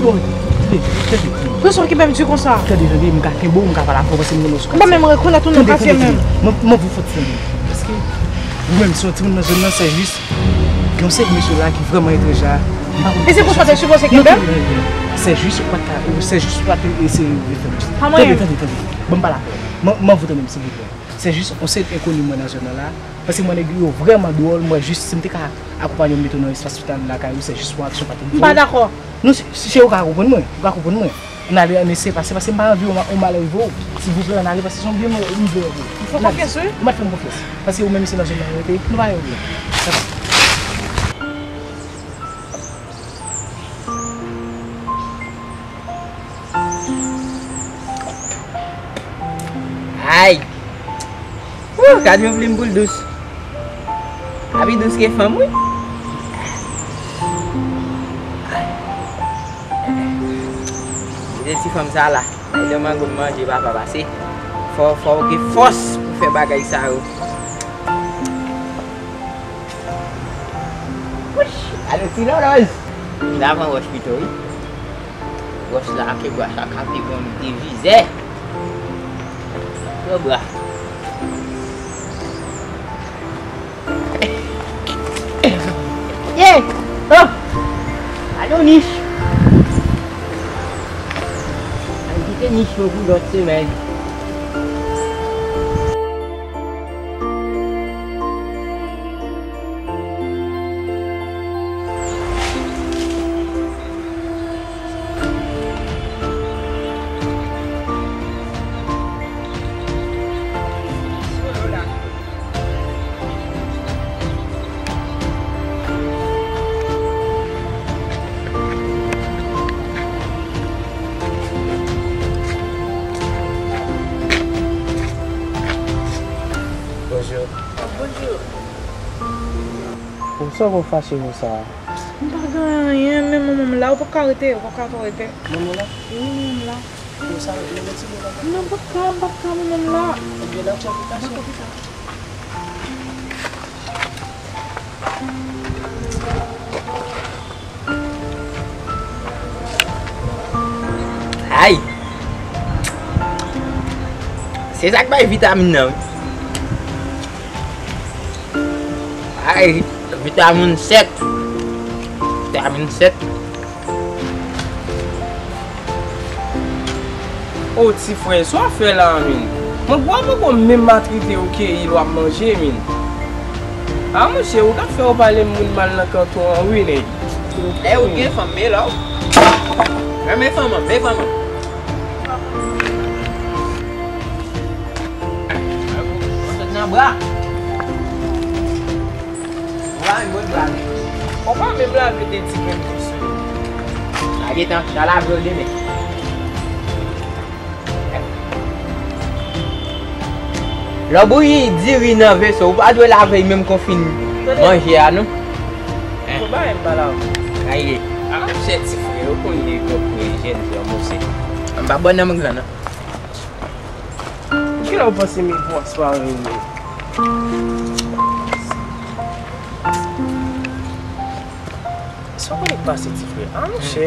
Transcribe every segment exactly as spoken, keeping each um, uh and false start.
Bon, tande, tande, tande. Pou sa w ki menm di konsa? Tande, tande, m ka kenbe w, m ka pale avè w, paske m konnen w sou katye. M pa menm rekonèt ou nan katye menm. Mwen, mwen, mwen, fòt tande. Paske ou menm, se yon timoun nan zòn nan, se jis gen yon seri de mesye la ki vrèman etranj la. E se konsa w te sipoze kenbe m? Sè jis ou pa t ka, sè jis ou pa t eseye fè m. Pa mwen. Tande, tande, tande. Ban m pale avè w. Man, man, vote menm, silvouplè. Sè jis yon sèl enkoni mwen nan zòn nan la. Paske mwen nèg yo vrèman dwòl, mwen jis si m te ka akonpanye w, mete w nan espas vital lakay ou, sè jis yon aksyon pa t vin fè. M pa dakò. Non, se, se ou ka konprann mwen, ou ka konprann mwen. Ann ale, ann eseye pase, paske m pa anvi yon ma-, yon malè rive w. Silvouplè, ann ale, paske se yon byen mwen, m vle w. M fè w konfyans, wi. Ou mèt fè m konfyans. Paske ou menm se nan zòn nan ou rete, nou pa yon byen. Sa va. Ay! Wouh, gad yon plim poul dous. A pi dous ke fanm, wi. Kite ti fanm sa la. Bay de mango m manje, papa, pase. Fò, fò w gen fòs pou fè bagay sa yo. Wouch! Gade ti lòlòz! M ta pran wòch pito, wi. Wòch la ake bwa sa ka pi bon divizè. Gwo bra. Ye! Oh! Gade yon nich! Al kite nich yo pou lòt semèn. Bonjou. Bonjou. Pou sa w fache konsa? M pa gen anyen, men manman m la, ou p ap ka rete, ou p ap ka twò rete. Manman w la? Wi, manman m la. Pou sa, ou mete ti bò la. Non, m p ap ka, m p ap ka, manman m la. Ebyen, n ap fè aplikasyon. Ay! Se sa k bay vitamin nan, wi. Ay, vitamin sèt. Vitamin sèt. O, ti frè, sa w ap fè la a, menn? Mwen kwè w poko menm matrite w keyi l w ap manje, menn. A, monchè, ou ka fè yo pale moun mal nan kanton an, wi, nèg. Lè ou gen fanm, men la w. Men fanm an, men fanm an. Sot nan bra. Ou pa menm lave de ti grenn kou sou li. A gentan, ta lave yo demen. Lè w bouyi diri nan veso, ou pa dwe lave l menm kon fin manje a, non. Fò bagay m pa lave. Aye. A, monchè, ti frè, ou konn li pwòp pou jèn jan, monchè. M pa bò nan m gran, non. Kilè w panse m e pwòs parèy ou menm? Sa w konnen k pase, ti frè? A, monchè.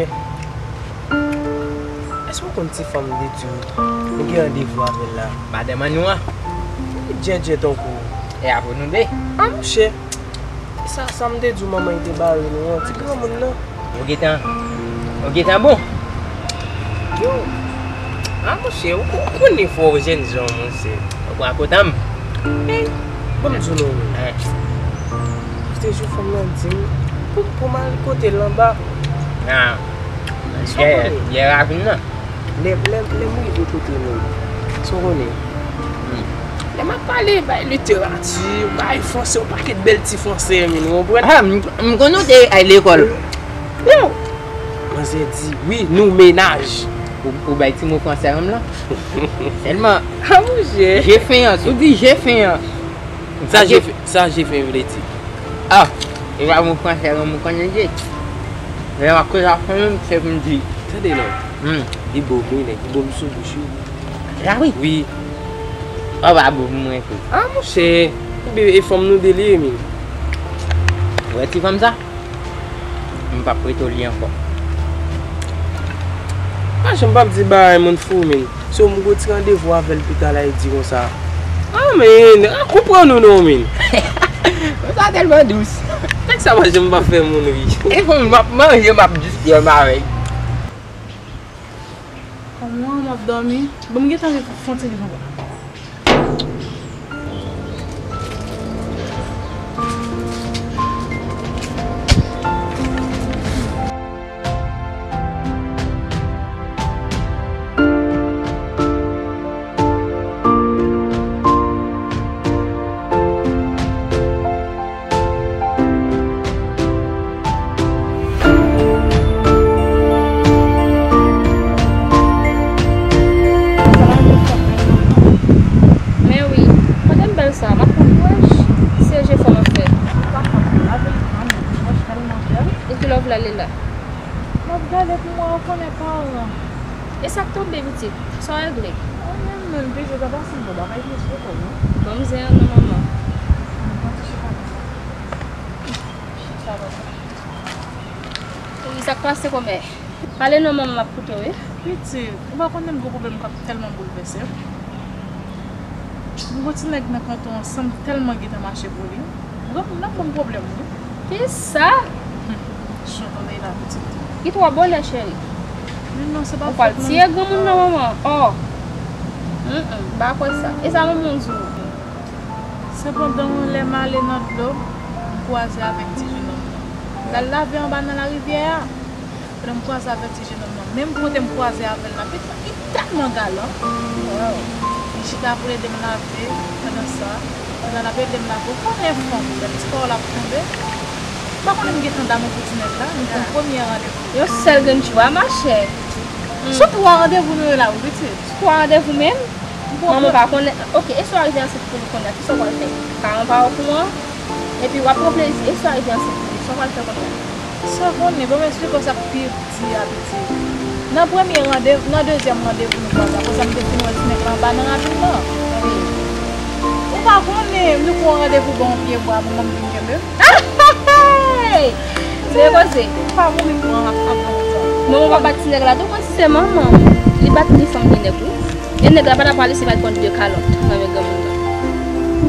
Èske w konn ti fanm m te di w, m gen randevou avè l la? Madanm an nou an? Li djèdjè tankou. E apre nou de? A, monchè. Sa, sa m te di w, manman li te bare nou an, ti granmoun nan. Ou gentan, ou gentan bon. Yo, a, monchè, ou, ou konnen fò w jèn jan, monchè. Ou pran kotan m. Hey, ban m di w non, wi. Hein. Te jou fanm nan di m pou, pou m al kote l anba. Ah. Sa w konnen? Yè, yè ravin nan. Lè, lè, lè m rive kote nou, sa w konnen? Hmm. Lè m ap pale, bay literati, bay franse, yon pakèt bèl ti franse, men ou konprann? Ah, m, m konn ou te al lekòl. Yo! Manzè di, wi, nou mennaj. Ou, ou bay ti mo franse a menm lan? Sèlman, ah, monchè. Je fen an, si w di je fen an. Sa je fen, sa je fen vle di? Ah, e pa mo franse non, m konnen je. Lè m ap koze ak fanmi m, se pou m di. Tande non. Hmm. Li bo m wi, nèg, li bo m sou bouch wi. La wi. Wi. Ou pa bo pou mwen tou. Ah, monchè. Ebyen, e fanm nou de li ye, men. Ou wè ti fanm sa? M p ap prete w li ankò. Machann p ap di bagay moun fou, min. So, m gon ti randevou avè l pita la, li di konsa. Ah, min, ah, konprann ou non, min. Sa tèlman dous. Nèg sa, machann, m p ap fè moun ri. E pou m ap manje, m ap dous kè m avè l. Kòman m ap dòmi? Bon, m gentan fon ti ri ankò. Men wi, kote m bèl sa, m ap pran kouwaj. Se jefò m ap fè. E ki lè w vle ale la? M ap gade pou mwen, ou konnen paran. E sa k tonbe, pitit? Sa w regle? Anyen menm, pitit, apa se m bon bagay mesye kò non. Ban m zen an non, manman. Mwen ti chita konsa. Chita konsa. Wi, sa k pase, kòmè? Pale non, manman, m ap koute w, wi. Pitit, ou pa konnen m gon pwoblèm k ap tèlman boulvèse m. M gon ti nèg nan kanton an san m tèlman gentan mache pou li. Granmoun nan ban m pwoblèm, wi. Kisa? Jan tande la, pitit. Li twò bonè, cheri. Men non, se pa fòt mwen. Ou pral tiye granmoun nan, manman. Oh. Mm, mm, m pa kwè sa. E sa manman w di w? Sepandan, lè m ale nan dlo, m kwaze avèk ti jenòm nan. L al lave anba nan larivyè a. Pandan m kwaze avèk ti jenòm nan, menm kote m kwaze avè l la, pitit la, li tèlman galan. Li chita pou l ede m lave, pandan sa, pandan l ap ede m lave, ou konnen fanm, lè ti kò w la ap tonbe. Ou pa konnen m gentan damou pou ti nèg la, m pran premye randevou. Yon sèl grenn chwa, machè. Sou twa randevou nou ye la, wi, pitit. Twa randevou menm? Manman pa konnen. Ok, e si w rive ansent pou li kounye a, kisa w pral fè? Paran pa w okouran? Epi w ap pran plezi. E si w rive ansent pou li, sa w pral fè kounye a? Sa w konnen, ban m eksplike w sa k pi di a, pitit. Nan premye rande, nan dezyèm randevou nou kwaze, apre sa m te fin wè ti nèg la anba nan ravin nan. Wi. Ou pa konnen, nou pran randevou ban yon pye bwa pou mwen m vin kenbe. Hey! Se koze. Pa mouri pran ap ap lontan. Manman pa bat ti nèg la tou, kòm si se manman. Li bat ni fanm ni nèg, wi. E nèg la pa ta pale si pa t konn de kalòt nan men granmoun nan.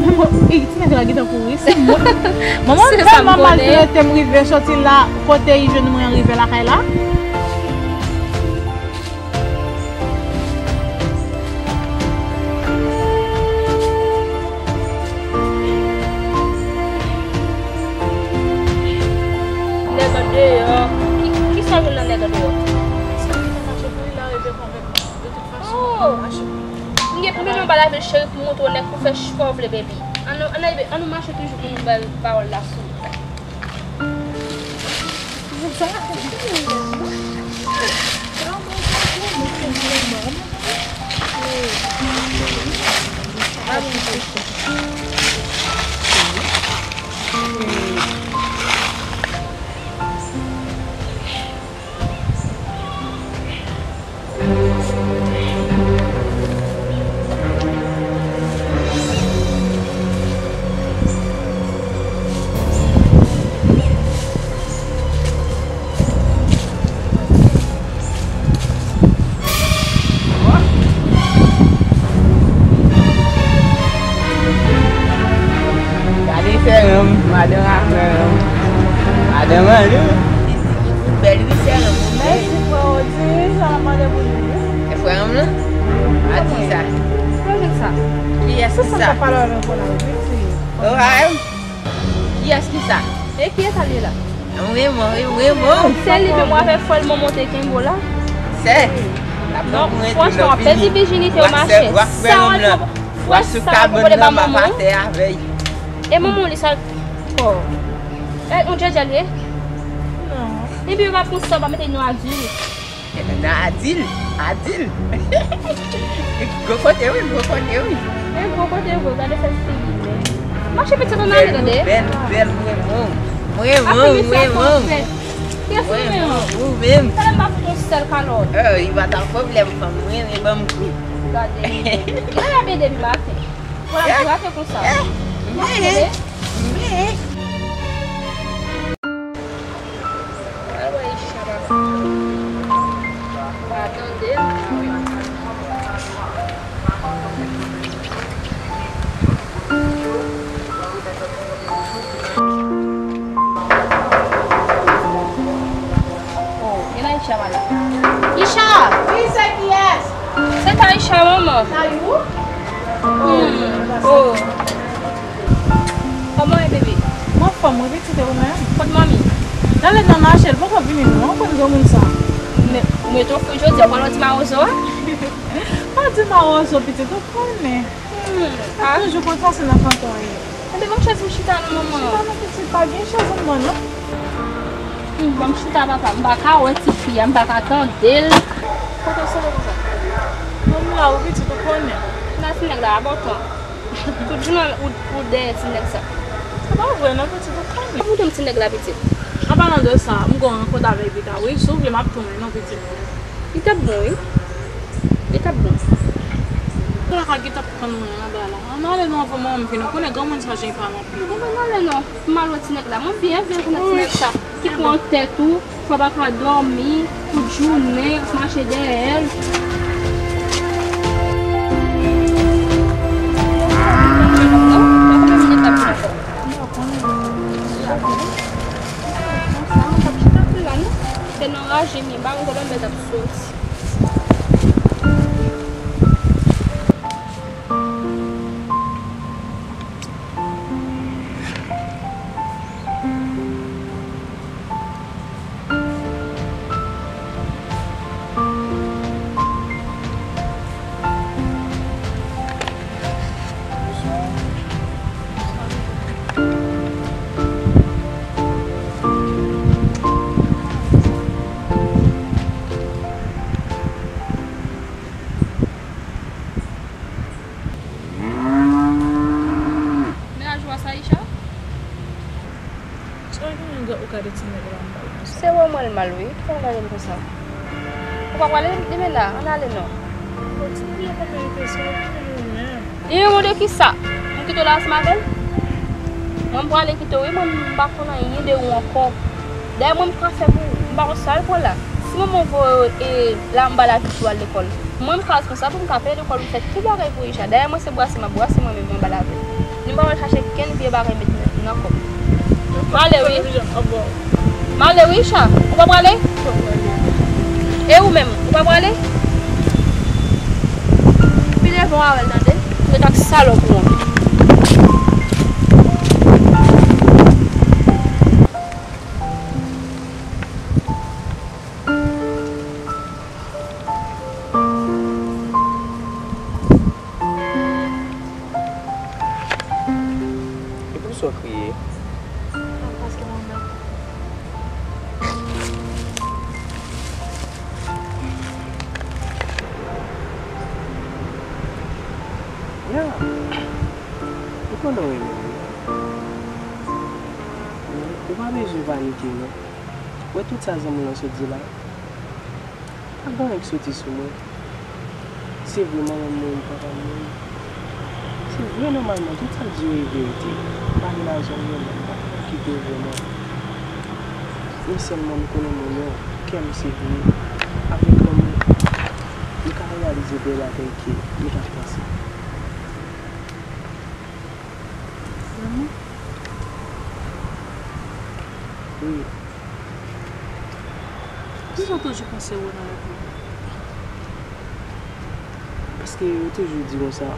Manman, ey, ti nèg la gentan kouri, se mwen. Manman tèlman maltrete m rive soti la, kote li jwenn mwen an rive lakay la. Nèg andeyò. Ki, kisa w jwenn nan nèg andeyò? Sa ki nan mache pou li la, reve konvenk mwen. De tout fason, oh, m ap mache pou li. M gen pou vin anba lavil cheri pou montre w nèg pou fè chwa w vle, baby. Ann, ann, ann, ann mache toujou pou nou bèl pawòl la sou. Gade sè ranm, madanm a ranm. Madanm an nou. Bèl wi sè ranm. Mèsi frè Odi, sa m ap mande pou nou. E frè ranm lan? A di sa. Frè ranm sa. Kiyès ki sa? Sa sa pale avè w la, wi, ti. Oray. Kiyès ki sa? E kiyès sa li ye la? Mwen menm, mwen menm. Se li menm w avè fòl mwen monte kenbe w la. Sè. Non, franchman, w ap pèdi vijinite w, machè. Sa w ap fè, w ap sou kabann nan, m ap atè avè l. E manman w li sa. Oh. E yon djèdjè li ye? Non. Epi yo pa pran san, pa mete non a di. Nan Adil, Adil. Gwo kote wi, gwo kote wi. E gwo kote wi, gade fè figi men. Mache pitit an ale tande. Bèl, bèl, mwen bon. Mwen bon, mwen bon. Kiyès ou renmen an? Ou menm. Talè m ap fout yon sèl kalòt. Oh, li pa ta pwoblèm fanm, mwen renmen ban m kou. Gade. Mwen ap ede depi maten. Pou l ap grate konsa. Mwen. Mwen. Mwen wè Isha pa, pa tande, Isha! Wi, se kiyès? Se Taisha, manman. Tayou? Hmm. Oh. Kòman w ye, bebe? M anfòm, wi, pitit, e ou menm? Kot manmi? L ale nan mache, l poko vini non, ou konn granmoun sa. Men, ou mete w fou jodi a, ou pral di mawozo a? Pa di mawozo, pitit, ou konnen. Hmm. Sa toujou konn pase nan kanton an ye. Tande, ban m chèz m chita non, manman. Chita non, pitit, pa gen chèz anndan non. Hmm, ban m chita, papa. M pa ka wè tifi a, m pa ka tande l. Kote w sove konsa? Mwen m la wi, pitit, ou konnen. Nan ti nèg la, abòtman. Tout jounen ou, ou dèyè ti nèg sa. Se pa vre non, pitit, ou konnen. Ou menm ti nèg la, pitit. An palan de sa, m gon rankont avèk Vita wi. Si w vle, m ap tounen non, pitit. Li t ap bon, wi. Li t ap bon. Kounye a ka gentan pran mwen anba la. Ann ale non, anvan manman m vini. Ou konnen granmoun sa jan li pale anpil. Mwen pa pral ale non. M al wè ti nèg la. Mwen byen vle konnen ti nèg sa. Ki pran tèt ou, fò w pa ka dòmi, tout jounen, w ap mache dèyè l. Se nan raje m ye, m pa konn kote m mèt ap soti. Mennaj ou a sa, Isha? Sa w gen ou gade ti nèg la mal konsa? Se wè w wè l mal wi, pou w gade l konsa. Ou pa prale demen la, ann ale non. Bon, ti fi a pa merite sa, ou konnen ou menm. Li renmen w de kisa? M kite w la ansanm avè l? Mwen m prale kite w wi, mwen m pa konn anyen de ou ankò. Dayè mwen m ka fè pou ou, m pa konn sa l pran la. Si manman w voye w e, la anba lavi pou w al lekòl, mwen m ka responsab pou m ka peye lekòl ou, fè tout bagay pou Isha. Dayè mwen se brase m ap brase mwen menm anba lavi. Nou pa pral chache kenn vye bagay met nan, nan kò m. M ale wi. M ale wi, Isha. Ou pa prale? E ou menm, ou pa prale? Pi devan w avè l, tande? Ret ak salòp ou an. E poukisa w kriye? A, paske mwen menm. Ya, ou konnen w renmen m wi. Men ou pa bezwen panike non. Wè tout sa zanmi w lan sot di la. Pa gen anyen ki soti sou mwen. Se vre manman m mouri, papa m mouri. Se vre nòmalman, tout sa k di yo e verite. M pa gen lajan vre non, m pa ka kite yo vre non. Men sèlman m konnen mwen non, kè m se vre. Avèk lanmou, m ka reyalize bèl bagay ke m t ap panse. Lanmou? Wi. Poukisa w toujou panse wè nan lavi w? Paske yo toujou di konsa,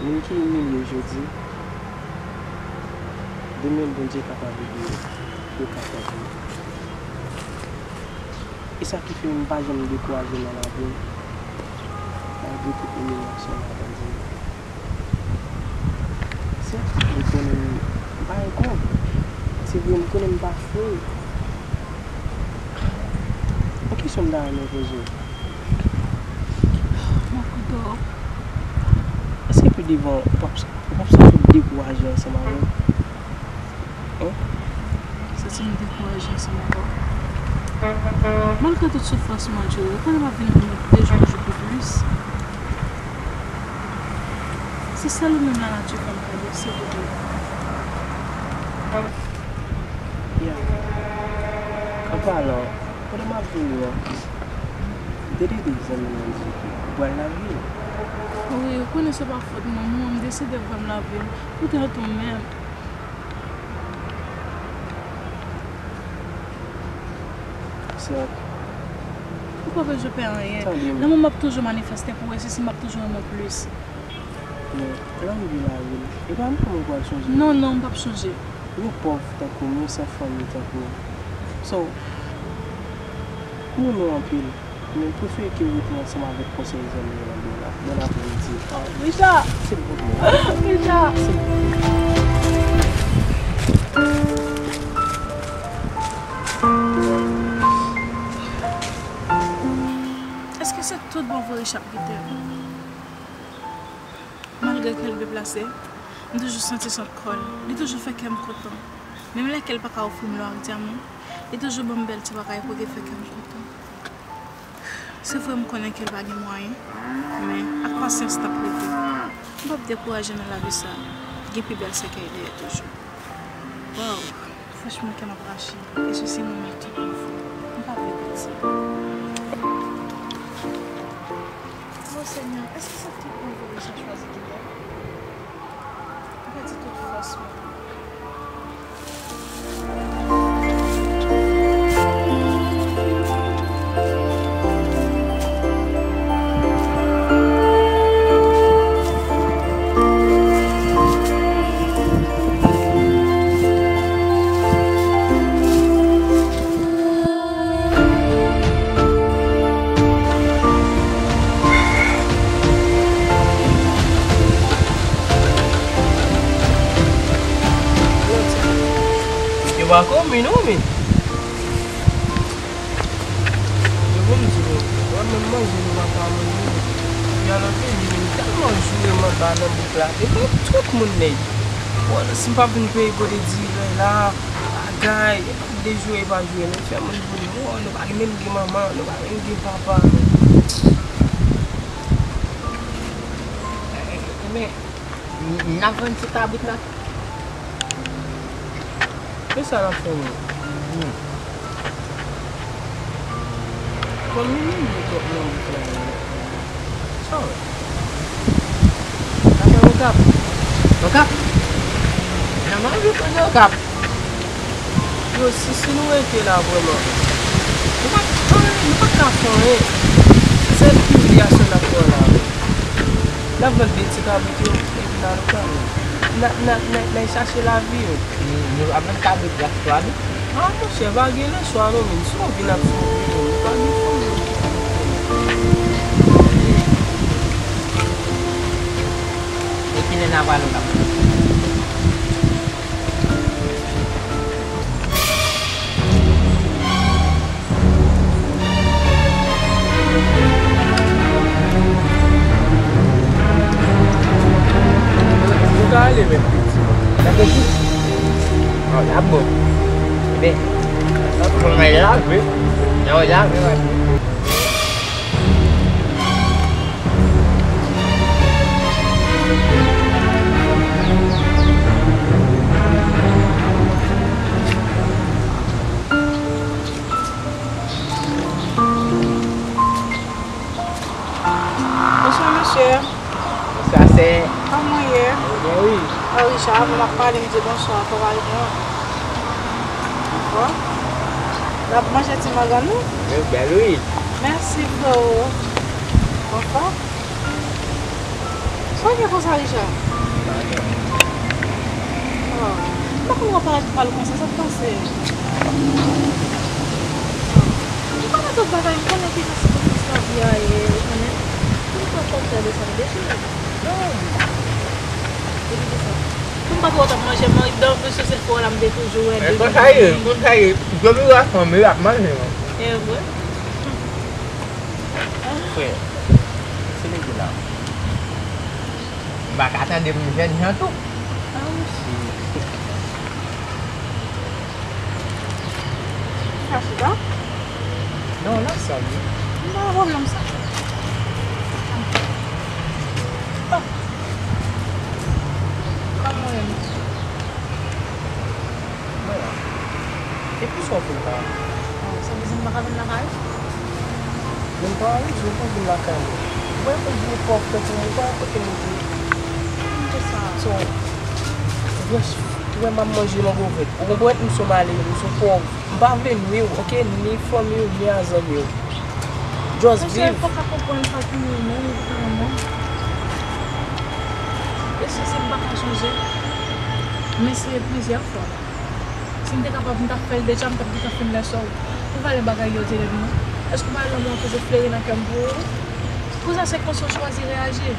moun ki imilye w jodi, demen Bondye kapab libere, yo kapab wi. E sa ki fè m pa janm dekouraje nan lavi m, malgre tout imilyasyon m ap andiye. Sèt, m konnen m, m pa egò. Se vre, m konnen m pa fre. Yon kesyon m ta renmen poze w. Mwen kontan. Èske pi devan, ou p ap, ou p ap santi w dekouraje ansanm avè m? Hein? Santi m dekouraje ansanm avè w. Malgre tout soufrans m andire, ou konnen m ap vin renmen w de jou an jou pi plis. Se sèl ou menm lanati fè m kado, se vre. Ya. An palan, pandan m ap vini an, m te tande zanmi m nan di ke ou pral lage l. Wi, ou konnen se pa fòt mwen, mwen m deside vwè m lave l. Poutèt ou menm. Sè. Ou pa bezwen pè anyen. Tande m. Lanmou m ap toujou manifeste pou ou, e se si m ap toujou renmen w plis. Men, lanmou gen lavi l. E pa mwen ou pral chonje. Non, non, m p ap chonje. Yon pòv tankou m, yon san fanmi tankou m. So, m renmen w anpil. Men m prefere ke w rete ansanm avèk konsèy zanmi w lan, Bella. Bèl apremidi. Ah, Richard! Silvouplè. Richard! Silvouplè. Èske se tout bon vre Richard kite m? Malgre ke l deplase, m toujou santi sot kò l. Li toujou fè kè m kontan. Menm lè ke l pa ka ofri m lò ak dyaman, li toujou ban m bèl ti bagay pou ke fè kè m kontan. Se vre, m konnen ke l pa gen mwayen, men ak pasyans, n ap rive. M p ap dekouraje nan lavi sa. Gen pi bèl sèkèy dèyè toujou. Waw, franchman, kè m ap rache. E se si mwen menm tout mwen fou. M pa vle pati. O Senyè, èske se tout mwen vre Richard chwazi kite m? M pèdi tout fòs mwen. Yo pa komin, wi, men. Yo pou m di nou, mwen menm manje nou pa ka manje. Epi alò ke li menm tèlman joure m anba nan bouk la. Epi tout moun nèg. Bon, si m pa vin peye kote diri la, bagay, de joure pa joure, nou fè moun pou nou. Oh, nou pa menm gen manman, nou pa menm gen papa. Men, n ap vann ti kabrit la. Kisa n ap fè menm? Bon, nou menm nou twòp nan bouk la. Sa w wè? N ap fè Okap. Okap? Nan manje koze Okap. Yo, si, si nou rete la vrèman, nou pa, nou pa ka fè anyen. Se imilyasyon n ap pran la. N ap vann de ti kabrit yo, epi n al Okap. N a, n a, n a, n a chache lavi yo. Nou, nou ap vann kabrit la sou Okap. Ah, monchè, pa gen lenswa non, men si w vin ap soufri, men nou pa gen fanmi. E kilè n a pral Okap? Nou ka ale menm piti. Sa piti? An, la bon. Ebyen, sa pran lave. Nan lave, lave. Bonswa, mesye. Bonswa, sè. Kòman w ye? Mwen byen, wi. O, Richard, avan m ap pale, m di bonswa, kòman w ye? Bon. N ap manje ti mango nou? Yo bèl, wi. Mèsi, freo. Bonswa. Sa w gen konsa, Richard? Oh, m pa konn wè w parèt mal konsa, sa k pase? M konnen tout bagay, m konnen kijan sirkonstans lavi a ye, ou konnen. Pou m pran kòb sa desann deje. Non. Epi kisa? Pou m pa twò t ap manje, m dan sou sèl fò la, m te toujou wè de konsa ye, konsa ye. Dòmi rasanble, l ap manje, non. E vre? Frè, se legliz la. M pa ka tande m jèn jan tou. Ah, wi. Sa chita? Non, la sa, wi. M pa gen pwoblèm sa. Oh. Kòman w ye? Mwen la. E poukisa w fin la? Oh, sa vle di m pa ka vin lakay ou? Men m pa anvi di w pou vin lakay mwen. Mwen pou vin pòv tankou mwen, ou pa wè kote m ye? Kòman sa? So, ou jis Wè m ap manje mango vèt. Ou konprann? M se yon malere, m se yon pòv. M pa vle nwi w, oke? Ni fanmi w, ni a zanmi w. Just viv. Mesye, fòk a konprann sa ki nou menm, vreman. Mesye, si m pa ka chanje, m eseye plizyè fwa. Si m te kapab, m t ap fè l deja, m t ap gentan fin lèson. Pou valè bagay yo di lè m nan. Èske w pa wè lanmou an toujou fleri nan kè m pou ou? Pou sa, se konsa w chwazi reyaji.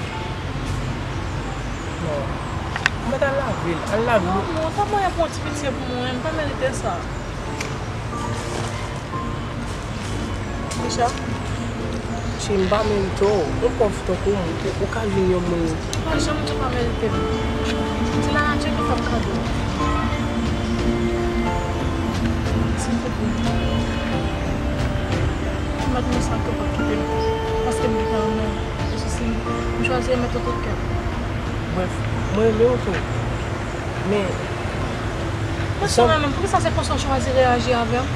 Non. Ou mèt al lave l. Al lave l. Non, non, pa mwen pou yon ti pitye pou mwen. M pa merite sa. Deja, che m pa merite w. Yon pòv tankou m, ou, ou ka vin yon moun. Pa janm di w pa merite m. Se lanati ki fè m kado. Silvouplè. Mèt mwen sa ke w p ap kite m. Paske m gentan renmen w. E si, si m chwazi renmen tout kè m. Brèf, mwen renmen w tou. Men, men sa menm, poukisa se konsa w chwazi reyaji avè m?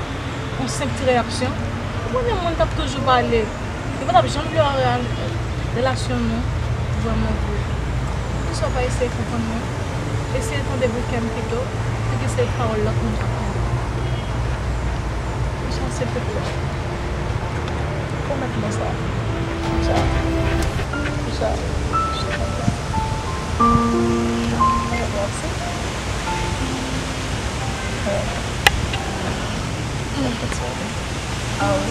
Yon senp ti reyaksyon. Ou konnen moun t ap toujou pale. Yo pa t ap janm vle wè real-, relasyon nou vrèman vre. Poukisa w pa eseye konprann mwen? Eseye tande bri kè m pito, plito ke se pawòl lòt moun k ap tande. Mesye, silvouplè. Pwomèt mwen sa. Deja. Deja. Deja. Mwen remersi. Mwen kontinye. Ah wi.